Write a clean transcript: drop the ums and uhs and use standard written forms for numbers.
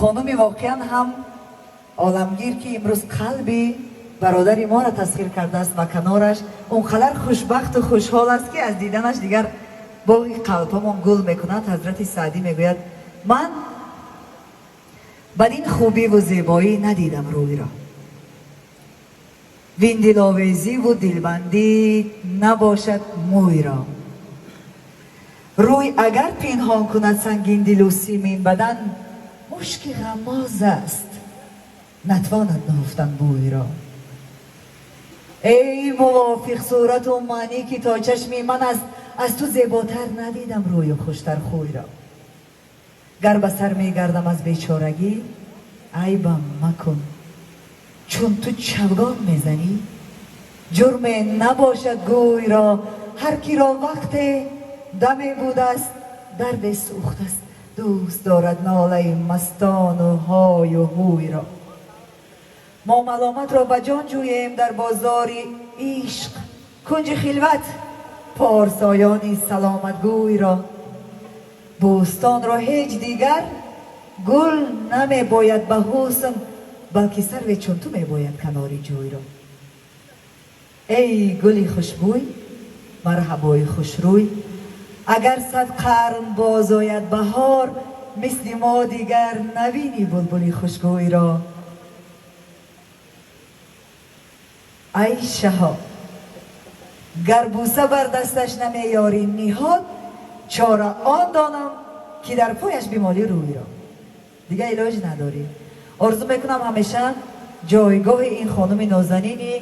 Хонуми воқеан ҳам оламгир, ки имрӯз қалби бародари моро тасхир кардааст ва канораш он қадар хушбахту хушҳол аст, ки аз диданаш дигар боғи қалбҳамон гул мекунад. Ҳазрати Саъдӣ мегӯяд: ман бадин хубиву зебоӣ надидам рӯйро, вин диловезиву дилбандӣ набошад мӯйро. Рӯй агар пинҳон кунад сангиндилу симин бадан, мушки ғаммоз аст, натвонад нуҳуфтан бӯйро. Эй мувофиқ сурату маънӣ, ки то чашми ман аст, аз ту зеботар надидам рӯю хуштар хӯйро. Гар ба сар мегардам аз бечорагӣ, айбам макун, чун ту чавгон мезанӣ, ҷурме набошад гӯйро. Ҳар киро вақте даме будааст, дарде сӯхтааст, дӯст дорад нолаи мастону ҳою ҳуйро. Мо маломатро ба ҷон ҷӯем дар бозори ишқ, кунҷи хилват порсоёни саломатгӯйро. Бӯстонро ҳеҷ дигар гул намебояд ба ҳусн, балки сарве чун ту мебояд канори ҷӯйро. Эй гули хушбӯй, марҳабои хушрӯй, агар 100 қарн бозояд баҳор, мисли мо дигар набинӣ булбули хушгӯйро. Ай шаҳо, гар бӯса бар дасташ намеёрӣ ниҳод, чора он донам, ки дар пояш бимолӣ рӯйро. Дигар илоҷ надорӣ. Орзу мекунам, ҳамеша ҷойгоҳи ин хонуми нозанини